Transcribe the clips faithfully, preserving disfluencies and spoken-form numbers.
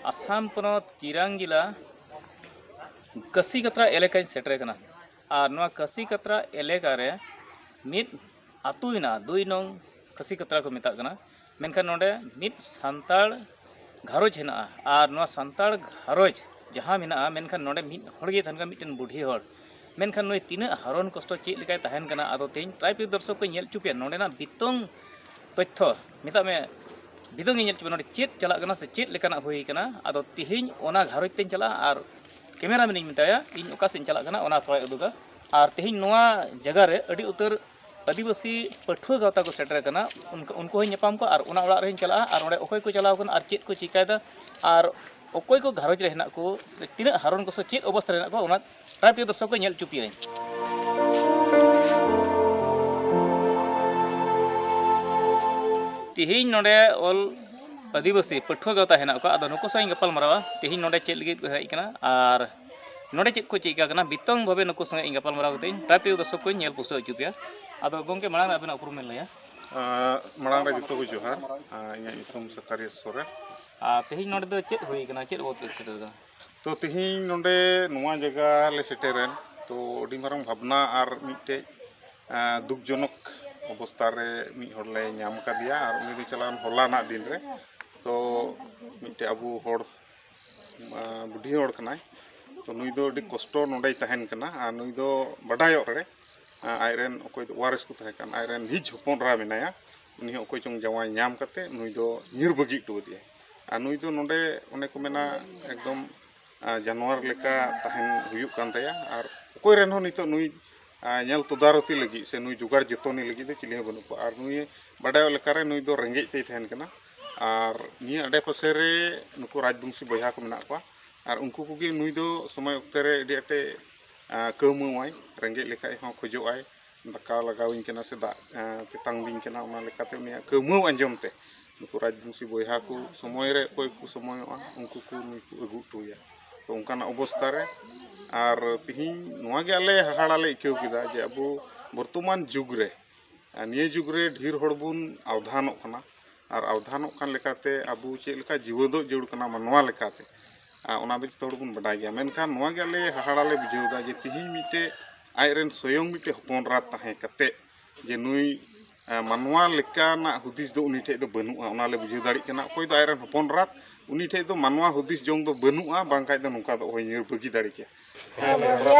ᱟᱥᱟᱢ ᱯᱚᱱᱚᱛ ᱪᱤᱨᱟᱝ ᱡᱮᱞᱟ ᱠᱟᱹᱥᱤ ᱠᱟᱛᱨᱟ ᱮᱞᱟᱠᱟᱧ ᱥᱮᱴᱮᱨ ᱠᱟᱱᱟ᱾ ᱟᱨ ᱱᱚᱣᱟ ᱠᱟᱹᱥᱤ ᱠᱟᱛᱨᱟ ᱮᱞᱟᱠᱟ ᱨᱮ ᱢᱤᱫ ᱟᱹᱛᱩ ᱦᱮᱱᱟᱜᱼᱟ, ᱫᱩᱭ ᱱᱚᱝ ᱠᱟᱹᱥᱤ ᱠᱟᱛᱨᱟ ᱠᱚ ᱢᱮᱛᱟᱜ ᱠᱟᱱᱟ᱾ ᱢᱮᱱᱠᱷᱟᱱ ᱱᱚᱰᱮ ᱢᱤᱫ ᱥᱟᱱᱛᱟᱲ ᱜᱷᱟᱨᱚᱸᱡᱽ ᱦᱮᱱᱟᱜᱼᱟ᱾ ᱟᱨ ᱱᱚᱣᱟ ᱥᱟᱱᱛᱟᱲ ᱜᱷᱟᱨᱚᱸᱡᱽ ᱡᱟᱦᱟᱸ ᱢᱮᱱᱟᱜᱼᱟ, ᱢᱮᱱᱠᱷᱟᱱ ᱱᱚᱰᱮ ᱢᱤᱫ ᱦᱚᱲ ᱜᱮ ᱛᱟᱦᱮᱱ ᱠᱟᱱᱟ, ᱢᱤᱫᱴᱮᱱ ᱵᱩᱰᱷᱤ ᱦᱚᱲ᱾ ᱢᱮᱱᱠᱷᱟᱱ ᱱᱩᱭ ᱛᱤᱱᱟᱹᱜ ᱦᱟᱨᱚᱱ ᱠᱚᱥᱴᱚ ᱪᱮᱫ ᱞᱮᱠᱟᱭ ᱛᱟᱦᱮᱱ ᱠᱟᱱᱟ, ᱟᱫᱚ ᱛᱮᱦᱮᱧ ᱴᱨᱟᱭᱤᱵᱽ ᱯᱤᱭᱩ ᱫᱚᱨᱥᱚᱠ ᱠᱚ ᱧᱮᱞ ᱦᱚᱪᱚ ᱯᱮᱭᱟ ᱱᱚᱰᱮᱱᱟᱜ ᱵᱤᱛᱚᱝ ᱛᱚᱛᱛᱷᱚ᱾ ᱢᱮᱛᱟᱜ ᱢᱮ, ᱵᱤᱛᱚᱝ ᱜᱮ ᱧᱮᱞ ᱦᱚᱪᱚ ᱯᱮᱭᱟ ᱱᱚᱰᱮ ᱪᱮᱫ ᱪᱟᱞᱟᱜ ᱠᱟᱱᱟ ᱥᱮ ᱪᱮᱫ ᱞᱮᱠᱟᱱᱟᱜ ᱦᱩᱭ ᱠᱟᱱᱟ᱾ ᱟᱫᱚ ᱛᱮᱦᱮᱧ ᱚᱱᱟ ᱜᱷᱟᱨᱚᱸᱡᱽ ᱛᱮᱧ ᱪᱟᱞᱟᱜᱼᱟ ᱟᱨ ᱠᱮᱢᱮᱨᱟ ᱢᱮᱱᱤᱧ ᱢᱮᱛᱟᱭᱟ ᱤᱧ ᱚᱠᱟ ᱥᱮᱫ ᱤᱧ ᱪᱟᱞᱟᱜ ᱠᱟᱱᱟ, ᱚᱱᱟ ᱛᱷᱚᱲᱟᱭ ᱩᱫᱩᱜᱟ᱾ ᱟᱨ ᱛᱮᱦᱮᱧ ᱱᱚᱣᱟ ᱡᱟᱭᱜᱟ ᱨᱮ ᱟᱹᱰᱤ ᱩᱛᱟᱹᱨ ᱟᱹᱫᱤᱵᱟᱹᱥᱤ ᱯᱟᱹᱴᱷᱩᱣᱟᱹ ᱜᱟᱶᱛᱟ ᱠᱚ ᱥᱮᱴᱮᱨ ᱟᱠᱟᱱᱟ, ᱩᱱᱠᱩ, ᱩᱱᱠᱩ ᱦᱚᱸᱧ ᱧᱟᱯᱟᱢ ᱠᱚᱣᱟ ᱟᱨ ᱚᱱᱟ ᱚᱲᱟᱜ ᱨᱮᱦᱚᱸᱧ ᱪᱟᱞᱟᱜᱼᱟ ᱟᱨ ᱚᱸᱰᱮ ᱚᱠᱚᱭ ᱠᱚ ᱪᱟᱞᱟᱣ ᱟᱠᱟᱱᱟ ᱟᱨ ᱪᱮᱫ ᱠᱚ ᱪᱤᱠᱟᱹᱭᱮᱫᱟ ᱟᱨ ᱚᱠᱚᱭ ᱠᱚ ᱜᱷᱟᱨᱚᱸᱡᱽ ᱨᱮ ᱦᱮᱱᱟᱜ ᱠᱚ ᱥᱮ ᱛᱤᱱᱟᱹᱜ ᱦᱟᱨᱚᱱ ᱠᱚ ᱥᱮ ᱪᱮᱫ ᱚᱵᱚᱥᱛᱟ ᱨᱮ ᱦᱮᱱᱟᱜ ᱠᱚᱣᱟ, ᱚᱱᱟ ᱴᱨᱟᱭᱤᱵᱽ ᱯᱤᱭᱩ ᱫᱚᱨᱥᱚᱠ ᱠᱚ ᱧᱮᱞ ᱦᱚᱪᱚ ᱯᱮᱭᱟᱹᱧ᱾ ᱛᱮᱦᱮᱧ ᱱᱚᱰᱮ ᱚᱞ ᱟᱹᱫᱤᱵᱟᱹᱥᱤ ᱯᱟᱹᱴᱷᱩᱣᱟᱹ ᱜᱟᱶᱛᱟ ᱦᱮᱱᱟᱜ ᱠᱚᱣᱟ, ᱟᱫᱚ ᱱᱩᱠᱩ ᱥᱟᱶ ᱤᱧ ᱜᱟᱯᱟᱞ ᱢᱟᱨᱟᱣᱟ ᱛᱮᱦᱮᱧ ᱱᱚᱰᱮ ᱪᱮᱫ ᱞᱟᱹᱜᱤᱫ ᱠᱚ ᱦᱮᱡ ᱟᱠᱟᱱᱟ ᱟᱨ ᱱᱚᱰᱮ ᱪᱮᱫ ᱠᱚ ᱪᱮᱫ ᱟᱠᱟᱱᱟ, ᱵᱤᱛᱚᱝ ᱵᱷᱟᱵᱮ ᱱᱩᱠᱩ ᱥᱚᱸᱜᱮ ᱤᱧ ᱜᱟᱯᱟᱞ ᱢᱟᱨᱟᱣ ᱠᱟᱛᱮ ᱤᱧ ᱴᱨᱟᱭᱤᱵᱽ ᱯᱤᱭᱩ ᱫᱚᱨᱥᱚᱠ ᱠᱚᱧ ᱧᱮᱞ ᱯᱩᱥᱴᱟᱹᱣ ᱦᱚᱪᱚ ᱯᱮᱭᱟ᱾ ᱟᱫᱚ ᱜᱚᱢᱠᱮ, ᱢᱟᱲᱟᱝ ᱨᱮ ᱟᱵᱮᱱᱟᱜ ᱩᱯᱨᱩᱢ ᱵᱮᱱ ᱞᱟᱹᱭᱟ᱾ ᱟᱸ, ᱢᱟᱲᱟᱝ ᱨᱮ ᱡᱚᱛᱚ ᱠᱚ ᱡᱚᱦᱟᱨ᱾ ᱟᱸ, ᱤᱧᱟᱹᱜ ᱧᱩᱛᱩᱢ ᱥᱟᱠᱟᱨᱤᱭᱟᱹ ᱥᱚᱨᱮᱱ᱾ ᱟᱨ ᱛᱮᱦᱮᱧ ᱱᱚᱰᱮ ᱫᱚ ᱪᱮᱫ ᱦᱩᱭ ᱟᱠᱟᱱᱟ, ᱪᱮᱫ ᱵᱟᱵᱚᱫ ᱛᱮ ᱥᱮᱴᱮᱨ ᱟᱠᱟᱱᱟ? ᱛᱚ, ᱛᱮᱦᱮᱧ ᱱᱚᱰᱮ ᱱᱚᱣᱟ ᱡᱟᱭᱜᱟ ᱞᱮ ᱥᱮᱴᱮᱨᱮᱱ, ᱛᱚ, ᱟᱹᱰᱤ ᱢᱟᱨᱟᱝ ᱵᱷᱟᱵᱽᱱᱟ ᱟᱨ ᱢᱤᱫᱴᱮᱡ, ᱟᱸ, ᱫᱩᱠᱡᱚᱱᱚᱠ ᱚᱵᱚᱥᱛᱟ ᱨᱮ ᱢᱤᱫ ᱦᱚᱲ ᱞᱮ ᱧᱟᱢ ᱟᱠᱟᱫᱮᱭᱟ᱾ ᱟᱨ ᱩᱱᱤ ᱫᱚ ᱪᱟᱞᱟᱣᱮᱱ ᱦᱚᱞᱟᱱᱟᱜ ᱫᱤᱱ ᱨᱮ, ᱛᱚ, ᱢᱤᱫᱴᱮᱡ ᱟᱵᱚ ᱦᱚᱲ, ᱟᱸ, ᱵᱩᱰᱷᱤ ᱦᱚᱲ ᱠᱟᱱᱟᱭ᱾ ᱛᱚ, ᱱᱩᱭ ᱫᱚ ᱟᱹᱰᱤ ᱠᱚᱥᱴᱚ ᱱᱚᱰᱮᱭ ᱛᱟᱦᱮᱱ ᱠᱟᱱᱟ᱾ ᱟᱨ ᱱᱩᱭ ᱫᱚ ᱵᱟᱰᱟᱭᱚᱜ ᱨᱮ, ᱟᱸ, ᱟᱡᱨᱮᱱ ᱚᱠᱚᱭ ᱫᱚ ᱳᱣᱟᱨᱮᱥ ᱠᱚ ᱛᱟᱦᱮᱸ ᱠᱟᱱ, ᱟᱡᱨᱮᱱ ᱦᱤᱡ ᱦᱚᱯᱚᱱ ᱮᱨᱟ ᱢᱮᱱᱟᱭᱟ, ᱩᱱᱤ ᱦᱚᱸ ᱚᱠᱚᱭ ᱪᱚᱝ ᱡᱟᱶᱟᱭ ᱧᱟᱢ ᱠᱟᱛᱮ ᱱᱩᱭ ᱫᱚ ᱧᱤᱨ ᱵᱟᱹᱜᱤ ᱦᱚᱴᱚ ᱟᱫᱮᱭᱟᱭ᱾ ᱟᱨ ᱱᱩᱭ ᱫᱚ ᱱᱚᱰᱮ, ᱚᱱᱮ ᱠᱚ ᱢᱮᱱᱟ, ᱮᱠᱫᱚᱢ, ᱟᱸ, ᱡᱟᱱᱣᱟᱨ ᱞᱮᱠᱟ ᱛᱟᱦᱮᱱ ᱦᱩᱭᱩᱜ ᱠᱟᱱ ᱛᱟᱭᱟ᱾ ᱟᱨ ᱚᱠᱚᱭ ᱨᱮᱱ ᱦᱚᱸ ᱱᱤᱛᱚᱜ ᱱᱩᱭ, ᱟᱸ, ᱧᱮᱞ ᱛᱚᱫᱟᱨᱚᱛᱤ ᱞᱟᱹᱜᱤᱫ ᱥᱮ ᱱᱩᱭ ᱡᱚᱜᱟᱲ ᱡᱚᱛᱚᱱᱤ ᱞᱟᱹᱜᱤᱫ ᱫᱚ ᱪᱤᱞᱤ ᱦᱚᱸ ᱵᱟᱹᱱᱩᱜ ᱠᱚᱣᱟ᱾ ᱟᱨ ᱱᱩᱭ ᱵᱟᱰᱟᱭᱚᱜ ᱞᱮᱠᱟᱨᱮ ᱱᱩᱭ ᱫᱚ ᱨᱮᱸᱜᱮᱡ ᱛᱮᱭ ᱛᱟᱦᱮᱱ ᱠᱟᱱᱟ᱾ ᱟᱨ ᱱᱤᱭᱟᱹ ᱟᱰᱮᱯᱟᱥᱮ ᱨᱮ ᱱᱩᱠᱩ ᱨᱟᱡᱽᱵᱚᱝᱥᱤ ᱵᱚᱭᱦᱟ ᱠᱚ ᱢᱮᱱᱟᱜ ᱠᱚᱣᱟ᱾ ᱟᱨ ᱩᱱᱠᱩ ᱠᱚᱜᱮ ᱱᱩᱭ ᱫᱚ ᱥᱚᱢᱚᱭ ᱚᱠᱛᱮ ᱨᱮ ᱟᱹᱰᱤ ᱟᱸᱴᱮ, ᱟᱸ, ᱠᱟᱹᱣᱢᱟᱹᱣᱟᱭ, ᱨᱮᱸᱜᱮᱡ ᱞᱮᱠᱷᱟᱡ ᱦᱚᱸ ᱠᱷᱚᱡᱚᱜ ᱟᱭ, ᱫᱟᱠᱟ ᱞᱟᱜᱟᱣᱤᱧ ᱠᱟᱱᱟ ᱥᱮ ᱫᱟᱜ, ᱮᱸ, ᱛᱮᱛᱟᱝ ᱫᱤᱧ ᱠᱟᱱᱟ, ᱚᱱᱟ ᱞᱮᱠᱟᱛᱮ ᱩᱱᱤᱭᱟᱜ ᱠᱟᱹᱣᱢᱟᱹᱣ ᱟᱸᱡᱚᱢ ᱛᱮ ᱱᱩᱠᱩ ᱨᱟᱡᱽᱵᱚᱝᱥᱤ ᱵᱚᱭᱦᱟ ᱠᱚ ᱥᱚᱢᱚᱭ ᱨᱮ ᱚᱠᱚᱭ ᱠᱚ ᱥᱚᱢᱚᱭᱚᱜᱼᱟ, ᱩᱱᱠᱩ ᱠᱚ ᱱᱩᱭ ᱠᱚ ᱟᱹᱜᱩ ᱦᱚᱴᱚ ᱟᱭᱟ᱾ ᱛᱚ, ᱚᱱᱠᱟᱱᱟᱜ ᱚᱵᱚᱥᱛᱷᱟ ᱨᱮ ᱟᱨ ᱛᱮᱦᱮᱧ ᱱᱚᱣᱟ ᱜᱮ ᱟᱞᱮ ᱦᱟᱦᱟᱲᱟ ᱞᱮ ᱟᱹᱭᱠᱟᱹᱣ ᱠᱮᱫᱟ ᱡᱮ ᱟᱵᱚ ᱵᱚᱨᱛᱚᱢᱟᱱ ᱡᱩᱜᱽ ᱨᱮ, ᱟᱨ ᱱᱤᱭᱟᱹ ᱡᱩᱜᱽ ᱨᱮ ᱰᱷᱮᱨ ᱦᱚᱲ ᱵᱚᱱ ᱟᱣᱫᱷᱟᱱᱚᱜ ᱠᱟᱱᱟ, ᱟᱨ ᱟᱣᱫᱷᱟᱱᱚᱜ ᱠᱟᱱ ᱞᱮᱠᱟᱛᱮ ᱟᱵᱚ ᱪᱮᱫ ᱞᱮᱠᱟ ᱡᱤᱣᱮᱫᱚᱜ ᱡᱟᱹᱨᱩᱲ ᱠᱟᱱᱟ ᱢᱟᱱᱣᱟ ᱞᱮᱠᱟᱛᱮ, ᱟᱨ ᱚᱱᱟ ᱫᱚ ᱡᱚᱛᱚ ᱦᱚᱲ ᱵᱚᱱ ᱵᱟᱰᱟᱭ ᱜᱮᱭᱟ᱾ ᱢᱮᱱᱠᱷᱟᱱ ᱱᱚᱣᱟ ᱜᱮ ᱟᱞᱮ ᱦᱟᱦᱟᱲᱟ ᱞᱮ ᱵᱩᱡᱷᱟᱹᱣ ᱮᱫᱟ ᱡᱮ ᱛᱤᱦᱤᱧ ᱢᱤᱫᱴᱮᱡ ᱟᱡ ᱨᱮᱱ ᱥᱚᱭᱚᱝ ᱢᱤᱫᱴᱮᱡ ᱦᱚᱯᱚᱱ ᱮᱨᱟᱛ ᱛᱟᱦᱮᱸ ᱠᱟᱛᱮ ᱡᱮ ᱱᱩᱭ, ᱮ, ᱢᱟᱱᱣᱟ ᱞᱮᱠᱟᱱᱟᱜ ᱦᱩᱫᱤᱥ ᱫᱚ ᱩᱱᱤ ᱴᱷᱮᱡ ᱫᱚ ᱵᱟᱹᱱᱩᱜᱼᱟ, ᱚᱱᱟ ᱞᱮ ᱵᱩᱡᱷᱟᱹᱣ ᱫᱟᱲᱮᱭᱟᱜ ᱠᱟᱱᱟ᱾ ᱚᱠᱚᱭ ᱫᱚ ᱟᱡ ᱨᱮᱱ ᱦᱚᱯᱚᱱ ᱮᱨᱟᱛ, ᱩᱱᱤ ᱴᱷᱮᱡ ᱫᱚ ᱢᱟᱱᱣᱟ ᱦᱩᱫᱤᱥ ᱡᱚᱝ ᱫᱚ ᱵᱟᱹᱱᱩᱜᱼᱟ, ᱵᱟᱝᱠᱷᱟᱡ ᱫᱚ ᱱᱚᱝᱠᱟ ᱫᱚ ᱚᱦᱚᱭ ᱧᱤᱨ ᱵᱟᱹᱜᱤ ᱫᱟᱲᱮ ᱠᱮᱭᱟ᱾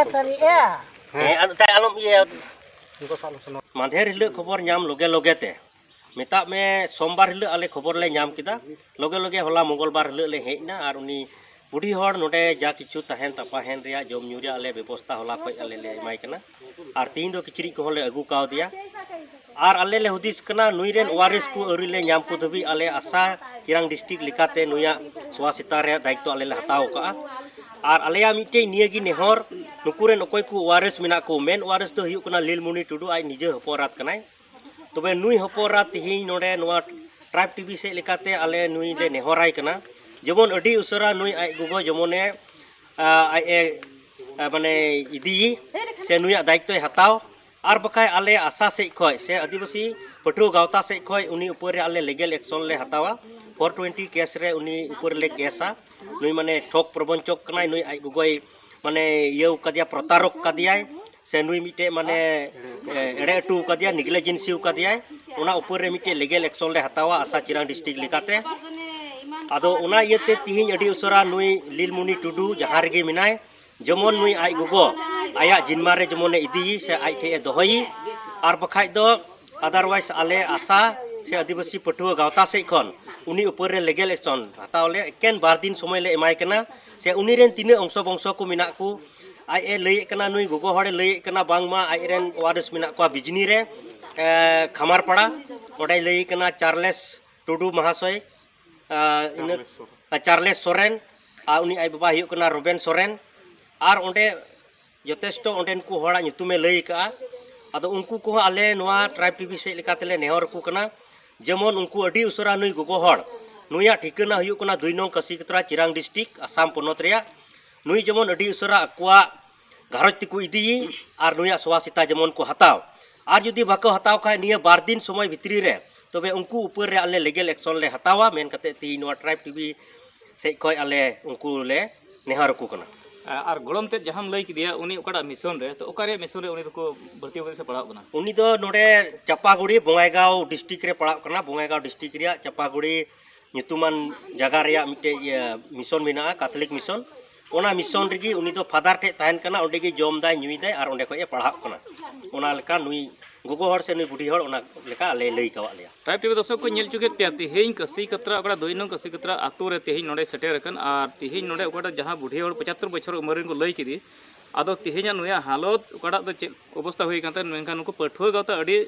ᱦᱮᱸ, ᱟᱫᱚ ᱛᱟᱭ ᱟᱞᱚᱢ ᱤᱭᱟᱹᱭᱟ᱾ ᱢᱟᱫᱷᱮᱨ ᱦᱤᱞᱳᱜ ᱠᱷᱚᱵᱚᱨ ᱧᱟᱢ ᱞᱚᱜᱮ ᱞᱚᱜᱮ ᱛᱮ, ᱢᱮᱛᱟᱜ ᱢᱮ ᱥᱳᱢᱵᱟᱨ ᱦᱤᱞᱳᱜ ᱟᱞᱮ ᱠᱷᱚᱵᱚᱨ ᱞᱮ ᱧᱟᱢ ᱠᱮᱫᱟ, ᱞᱚᱜᱮ ᱞᱚᱜᱮ ᱦᱚᱞᱟ ᱢᱚᱝᱜᱚᱞ ᱵᱟᱨ ᱦᱤᱞᱳᱜ ᱞᱮ ᱦᱮᱡ ᱮᱱᱟ᱾ ᱟᱨ ᱩᱱᱤ ᱵᱩᱰᱷᱤ ᱦᱚᱲ ᱱᱚᱰᱮ ᱡᱟ ᱠᱤᱪᱷᱩ ᱛᱟᱦᱮᱱ ᱛᱟᱯᱟᱦᱮᱱ ᱨᱮᱭᱟᱜ, ᱡᱚᱢ ᱧᱩ ᱨᱮᱭᱟᱜ ᱟᱞᱮ ᱵᱮᱵᱚᱥᱛᱷᱟ ᱦᱚᱞᱟ ᱠᱷᱚᱡ ᱟᱞᱮ ᱞᱮ ᱮᱢᱟᱭ ᱠᱟᱱᱟ᱾ ᱟᱨ ᱛᱤᱦᱤᱧ ᱫᱚ ᱠᱤᱪᱨᱤᱡ ᱠᱚᱦᱚᱸ ᱞᱮ ᱟᱹᱜᱩ ᱠᱟᱣᱫᱮᱭᱟ᱾ ᱟᱨ ᱟᱞᱮ ᱞᱮ ᱦᱩᱫᱤᱥ ᱠᱟᱱᱟ, ᱱᱩᱭ ᱨᱮᱱ ᱳᱣᱟᱨᱤᱥ ᱠᱚ ᱟᱹᱣᱨᱤ ᱞᱮ ᱧᱟᱢ ᱠᱚ ᱫᱷᱟᱹᱵᱤᱡ ᱟᱞᱮ ᱟᱥᱟ ᱪᱤᱨᱟᱝ ᱰᱤᱥᱴᱨᱤᱠᱴ ᱞᱮᱠᱟᱛᱮ ᱱᱩᱭᱟᱜ ᱥᱚᱣᱟ ᱥᱮᱛᱟ ᱨᱮᱭᱟᱜ ᱫᱟᱭᱤᱛᱛᱚ ᱟᱞᱮ ᱞᱮ ᱦᱟᱛᱟᱣ ᱠᱟᱜᱼᱟ᱾ ᱟᱨ ᱟᱞᱮᱭᱟᱜ ᱢᱤᱫᱴᱮᱡ ᱱᱤᱭᱟᱹ ᱜᱮ ᱱᱮᱦᱚᱨ, ᱱᱩᱠᱩ ᱨᱮᱱ ᱚᱠᱚᱭ ᱠᱚ ᱳᱣᱟᱨᱤᱥ ᱢᱮᱱᱟᱜ ᱠᱚ, ᱢᱮᱱ ᱳᱣᱟᱨᱤᱥ ᱫᱚ ᱦᱩᱭᱩᱜ ᱠᱟᱱᱟ ᱞᱤᱞᱢᱩᱱᱤ ᱴᱩᱰᱩ, ᱟᱡ ᱱᱤᱡᱮ ᱦᱚᱯᱚᱱ ᱮᱨᱟᱛ ᱠᱟᱱᱟᱭ᱾ ᱛᱚᱵᱮ ᱱᱩᱭ ᱦᱚᱯᱚᱱ ᱮᱨᱟ ᱛᱤᱦᱤᱧ ᱱᱚᱰᱮ ᱱᱚᱣᱟ ᱴᱨᱟᱭᱤᱵᱽ ᱴᱤᱵᱷᱤ ᱥᱮᱫ ᱞᱮᱠᱟᱛᱮ ᱟᱞᱮ ᱱᱩᱭ ᱞᱮ ᱱᱮᱦᱚᱨᱟᱭ ᱠᱟᱱᱟ, ᱡᱮᱢᱚᱱ ᱟᱹᱰᱤ ᱩᱥᱟᱹᱨᱟ ᱱᱩᱭ ᱟᱡ ᱜᱚᱜᱚ ᱡᱮᱢᱚᱱᱮ, ᱟ, ᱟᱡ ᱮ, ᱟ, ᱢᱟᱱᱮ ᱤᱫᱤᱭᱮ ᱥᱮ ᱱᱩᱭᱟᱜ ᱫᱟᱭᱤᱛᱛᱚᱭ ᱦᱟᱛᱟᱣ᱾ ᱟᱨ ᱵᱟᱠᱷᱟᱡ ᱟᱞᱮ ᱟᱥᱟ ᱥᱮᱫ ᱠᱷᱚᱡ ᱥᱮ ᱟᱹᱫᱤᱵᱟᱹᱥᱤ ᱯᱟᱹᱴᱷᱩᱣᱟᱹ ᱜᱟᱶᱛᱟ ᱥᱮᱫ ᱠᱷᱚᱡ ᱩᱱᱤ ᱩᱯᱚᱨ ᱨᱮ ᱟᱞᱮ ᱞᱤᱜᱮᱞ ᱮᱠᱥᱚᱱ ᱞᱮ ᱦᱟᱛᱟᱣᱟ᱾ ᱯᱷᱳᱨ ᱴᱩᱭᱮᱱᱴᱤ ᱠᱮᱥ ᱨᱮ ᱩᱱᱤ ᱩᱯᱚᱨ ᱨᱮᱞᱮ ᱠᱮᱥᱟ᱾ ᱱᱩᱭ ᱢᱟᱱᱮ ᱴᱷᱚᱠ ᱯᱨᱚᱵᱚᱧᱪᱚᱠ ᱠᱟᱱᱟᱭ, ᱱᱩᱭ ᱟᱡ ᱜᱚᱜᱚᱭ ᱢᱟᱱᱮ ᱤᱭᱟᱹ ᱠᱟᱫᱮᱭᱟ, ᱯᱨᱚᱛᱟᱨᱚᱠ ᱠᱟᱫᱮᱭᱟᱭ, ᱥᱮ ᱱᱩᱭ ᱢᱤᱫᱴᱮᱡ ᱢᱟᱱᱮ, ᱮ, ᱮᱲᱮ ᱦᱚᱪᱚ ᱠᱟᱫᱮᱭᱟ, ᱱᱮᱜᱽᱞᱤᱡᱮᱱᱥᱤ ᱠᱟᱫᱮᱭᱟᱭ, ᱚᱱᱟ ᱩᱯᱚᱨ ᱨᱮ ᱢᱤᱫᱴᱮᱡ ᱞᱤᱜᱮᱞ ᱮᱠᱥᱚᱱ ᱞᱮ ᱦᱟᱛᱟᱣᱟ ᱟᱥᱟ ᱪᱤᱨᱟᱝ ᱰᱤᱥᱴᱨᱤᱠᱴ ᱞᱮᱠᱟᱛᱮ᱾ ᱟᱫᱚ ᱚᱱᱟ ᱤᱭᱟᱹᱛᱮ ᱛᱤᱦᱤᱧ ᱟᱹᱰᱤ ᱩᱥᱟᱹᱨᱟ ᱱᱩᱭ ᱞᱤᱞᱢᱩᱱᱤ ᱴᱩᱰᱩ ᱡᱟᱦᱟᱸ ᱨᱮᱜᱮ ᱢᱮᱱᱟᱭ, ᱡᱮᱢᱚᱱ ᱱᱩᱭ ᱟᱡ ᱜᱚᱜᱚ ᱟᱭᱟᱜ ᱡᱤᱱᱢᱟ ᱨᱮ ᱡᱮᱢᱚᱱᱮ ᱤᱫᱤᱭᱮ ᱥᱮ ᱟᱡ ᱴᱷᱮᱡ ᱮ ᱫᱚᱦᱚᱭᱮ, ᱟᱨ ᱵᱟᱠᱷᱟᱡ ᱫᱚ otherwise ᱟᱞᱮ ᱟᱥᱟ ᱥᱮ ᱟᱹᱫᱤᱵᱟᱹᱥᱤ ᱯᱟᱹᱴᱷᱩᱣᱟᱹ ᱜᱟᱶᱛᱟ ᱥᱮᱫ ᱠᱷᱚᱱ ᱩᱱᱤ ᱩᱯᱚᱨ ᱨᱮ ᱞᱤᱜᱮᱞ ᱮᱠᱥᱚᱱ ᱦᱟᱛᱟᱣ ᱞᱮ ᱮᱠᱮᱱ ᱵᱟᱨ ᱫᱤᱱ ᱥᱚᱢᱚᱭ ᱞᱮ ᱮᱢᱟᱭ ᱠᱟᱱᱟ᱾ ᱥᱮ ᱩᱱᱤ ᱨᱮᱱ ᱛᱤᱱᱟᱹᱜ ᱚᱝᱥᱚ ᱵᱚᱝᱥᱚ ᱠᱚ ᱢᱮᱱᱟᱜ ᱠᱚ, ᱟᱡ ᱮ ᱞᱟᱹᱭᱮᱫ ᱠᱟᱱᱟ, ᱱᱩᱭ ᱜᱚᱜᱚ ᱦᱚᱲᱮ ᱞᱟᱹᱭᱮᱫ ᱠᱟᱱᱟ ᱵᱟᱝᱢᱟ ᱟᱡ ᱨᱮᱱ ᱳᱣᱟᱨᱤᱥ ᱢᱮᱱᱟᱜ ᱠᱚᱣᱟ ᱵᱤᱡᱽᱱᱤ ᱨᱮ, ᱮ, ᱠᱷᱟᱢᱟᱨᱯᱟᱲᱟ, ᱚᱸᱰᱮᱭ ᱞᱟᱹᱭᱮᱫ ᱠᱟᱱᱟ ᱪᱟᱨᱞᱮᱥ ᱴᱩᱰᱩ ᱢᱟᱦᱟᱥᱚᱭ, ᱟ, ᱤᱱᱟᱹ, ᱪᱟᱨᱞᱮᱥ ᱥᱚᱨᱮᱱ᱾ ᱟ, ᱪᱟᱨᱞᱮᱥ ᱥᱚᱨᱮᱱ, ᱟᱨ ᱩᱱᱤ ᱟᱡ ᱵᱟᱵᱟ ᱦᱩᱭᱩᱜ ᱠᱟᱱᱟ ᱨᱚᱵᱮᱱ ᱥᱚᱨᱮᱱ᱾ ᱟᱨ ᱚᱸᱰᱮ ᱡᱚᱛᱷᱮᱥᱴᱚ ᱚᱸᱰᱮᱱ ᱠᱚ ᱦᱚᱲᱟᱜ ᱧᱩᱛᱩᱢᱮ ᱞᱟᱹᱭ ᱟᱠᱟᱫᱼᱟ᱾ ᱟᱫᱚ ᱩᱱᱠᱩ ᱠᱚᱦᱚᱸ ᱟᱞᱮ ᱱᱚᱣᱟ ᱴᱨᱟᱭᱤᱵᱽ ᱴᱤᱵᱷᱤ ᱥᱮᱫ ᱞᱮᱠᱟ ᱛᱮᱞᱮ ᱱᱮᱦᱚᱨ ᱟᱠᱚ ᱠᱟᱱᱟ, ᱡᱮᱢᱚᱱ ᱩᱱᱠᱩ ᱟᱹᱰᱤ ᱩᱥᱟᱹᱨᱟ ᱱᱩᱭ ᱜᱚᱜᱚ ᱦᱚᱲ, ᱱᱩᱭᱟᱜ ᱴᱷᱤᱠᱟᱹᱱᱟ ᱦᱩᱭᱩᱜ ᱠᱟᱱᱟ ᱫᱩᱭ ᱱᱚᱝ ᱠᱟᱥᱤᱠᱟᱛᱨᱟ, ᱪᱤᱨᱟᱝ ᱰᱤᱥᱴᱨᱤᱠᱴ, ᱟᱥᱟᱢ ᱯᱚᱱᱚᱛ ᱨᱮᱭᱟᱜ᱾ ᱱᱩᱭ ᱡᱮᱢᱚᱱ ᱟᱹᱰᱤ ᱩᱥᱟᱹᱨᱟ ᱟᱠᱚᱣᱟᱜ ᱜᱷᱟᱨᱚᱸᱡᱽ ᱛᱮᱠᱚ ᱤᱫᱤᱭᱮ ᱟᱨ ᱱᱩᱭᱟᱜ ᱥᱚᱣᱟ ᱥᱮᱛᱟ ᱡᱮᱢᱚᱱ ᱠᱚ ᱦᱟᱛᱟᱣ᱾ ᱟᱨ ᱡᱩᱫᱤ ᱵᱟᱠᱚ ᱦᱟᱛᱟᱣ ᱠᱷᱟᱡ, ᱱᱤᱭᱟᱹ ᱵᱟᱨ ᱫᱤᱱ ᱥᱚᱢᱚᱭ ᱵᱷᱤᱛᱨᱤ ᱨᱮ ᱛᱚᱵᱮ ᱩᱱᱠᱩ ᱩᱯᱟᱹᱨ ᱨᱮ ᱟᱞᱮ ᱞᱤᱜᱮᱞ ᱮᱠᱥᱚᱱ ᱞᱮ ᱦᱟᱛᱟᱣᱟ ᱢᱮᱱ ᱠᱟᱛᱮ ᱛᱮᱦᱮᱧ ᱱᱚᱣᱟ ᱴᱨᱟᱭᱤᱵᱽ ᱴᱤᱵᱷᱤ ᱥᱮᱫ ᱠᱷᱚᱱ ᱟᱞᱮ ᱩᱱᱠᱩ ᱞᱮ ᱱᱮᱦᱚᱨ ᱟᱠᱚ ᱠᱟᱱᱟ᱾ ᱟᱨ ᱜᱚᱲᱚᱢ ᱛᱮᱫ ᱡᱟᱦᱟᱸᱢ ᱞᱟᱹᱭ ᱠᱮᱫᱮᱭᱟ, ᱩᱱᱤ ᱚᱠᱟᱴᱟᱜ ᱢᱤᱥᱚᱱ ᱨᱮ, ᱛᱚ ᱚᱠᱟ ᱨᱮᱭᱟᱜ ᱢᱤᱥᱚᱱ ᱨᱮ ᱩᱱᱤ ᱫᱚᱠᱚ ᱵᱷᱚᱨᱛᱤ ᱟᱠᱟᱫᱮ ᱥᱮ ᱯᱟᱲᱦᱟᱣ ᱠᱟᱱᱟ? ᱩᱱᱤ ᱫᱚ ᱱᱚᱰᱮ ᱪᱟᱯᱟᱜᱩᱲᱤ ᱵᱚᱸᱜᱟᱭᱜᱟᱶ ᱰᱤᱥᱴᱨᱤᱠᱴ ᱨᱮ ᱯᱟᱲᱟᱜ ᱠᱟᱱᱟ᱾ ᱵᱚᱸᱜᱟᱭᱜᱟᱶ ᱰᱤᱥᱴᱨᱤᱠᱴ ᱨᱮᱭᱟᱜ ᱪᱟᱯᱟᱜᱩᱲᱤ ᱧᱩᱛᱩᱢᱟᱱ ᱡᱟᱭᱜᱟ ᱨᱮᱭᱟᱜ ᱢᱤᱫᱴᱮᱡ, ᱤᱭᱟᱹ, ᱢᱤᱥᱚᱱ ᱢᱮᱱᱟᱜᱼᱟ, ᱠᱟᱛᱷᱚᱞᱤᱠ ᱢᱤᱥᱚᱱ᱾ ᱚᱱᱟ ᱢᱤᱥᱚᱱ ᱨᱮᱜᱮ ᱩᱱᱤ ᱫᱚ ᱯᱷᱟᱫᱟᱨ ᱴᱷᱮᱡ ᱛᱟᱦᱮᱱ ᱠᱟᱱᱟ, ᱚᱸᱰᱮ ᱜᱮ ᱡᱚᱢ ᱫᱟᱭ, ᱧᱩᱭ ᱫᱟᱭ ᱟᱨ ᱚᱸᱰᱮ ᱠᱷᱚᱡ ᱮ ᱯᱟᱲᱦᱟᱜ ᱠᱟᱱᱟ᱾ ᱚᱱᱟ ᱞᱮᱠᱟ ᱱᱩᱭ ᱜᱚᱜᱚ ᱦᱚᱲ ᱥᱮ ᱱᱩᱭ ᱵᱩᱰᱷᱤ ᱦᱚᱲ ᱚᱱᱟ ᱞᱮᱠᱟ ᱟᱞᱮ ᱞᱟᱹᱭ ᱠᱟᱣᱟᱫ ᱞᱮᱭᱟ᱾ ᱴᱨᱟᱭᱤᱵᱽ ᱴᱤᱵᱷᱤ ᱫᱚᱨᱥᱚᱠ ᱠᱚ ᱧᱮᱞ ᱦᱚᱪᱚ ᱠᱮᱫ ᱯᱮᱭᱟ, ᱛᱮᱦᱮᱧ ᱠᱟᱹᱥᱤ ᱠᱟᱛᱨᱟ, ᱚᱠᱟᱴᱟᱜ ᱫᱩᱭ ᱱᱚᱝ ᱠᱟᱹᱥᱤ ᱠᱟᱛᱨᱟ ᱟᱛᱳ ᱨᱮ ᱛᱮᱦᱮᱧ ᱱᱚᱰᱮ ᱥᱮᱴᱮᱨ ᱟᱠᱟᱱ, ᱟᱨ ᱛᱮᱦᱮᱧ ᱱᱚᱰᱮ ᱚᱠᱟᱴᱟᱜ ᱡᱟᱦᱟᱸ ᱵᱩᱰᱷᱤ ᱦᱚᱲ ᱯᱚᱸᱪᱟᱛᱛᱳᱨ ᱵᱚᱪᱷᱚᱨ ᱩᱢᱮᱨ ᱨᱮᱱ ᱠᱚ ᱞᱟᱹᱭ ᱠᱮᱫᱮ, ᱟᱫᱚ ᱛᱮᱦᱮᱧᱟᱜ ᱱᱩᱭᱟᱜ ᱦᱟᱞᱚᱛ ᱚᱠᱟᱴᱟᱜ ᱫᱚ ᱪᱮᱫ ᱚᱵᱚᱥᱛᱟ ᱦᱩᱭ ᱟᱠᱟᱱ ᱛᱟᱭᱟ, ᱢᱮᱱᱠᱷᱟᱱ ᱱᱩᱠᱩ ᱯᱟᱹᱴᱷᱩᱣᱟᱹ ᱜᱟᱶᱛᱟ ᱟᱹᱰᱤ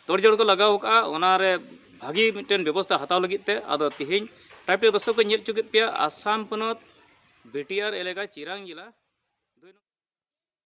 ᱛᱚᱲᱡᱚᱲ ᱠᱚ ᱞᱟᱜᱟᱣ ᱟᱠᱟᱫᱼᱟ ᱚᱱᱟᱨᱮ ᱵᱷᱟᱹᱜᱤ ᱢᱤᱫᱴᱮᱱ ᱵᱮᱵᱚᱥᱛᱷᱟ ᱦᱟᱛᱟᱣ ᱞᱟᱹᱜᱤᱫ ᱛᱮ᱾ ᱟᱫᱚ ᱛᱮᱦᱮᱧ ᱴᱨᱟᱭᱤᱵᱽ ᱴᱤᱵᱷᱤ ᱫᱚᱨᱥᱚᱠ ᱠᱚ ᱧᱮᱞ ᱦᱚᱪᱚ ᱠᱮᱫ ᱯᱮᱭᱟ, ᱟᱥᱟᱢ ᱯᱚᱱᱚᱛ ᱵᱤᱴᱤᱟᱨ ᱮᱞᱟᱠᱟ ᱪᱤᱨᱟᱝ ᱡᱮᱞᱟ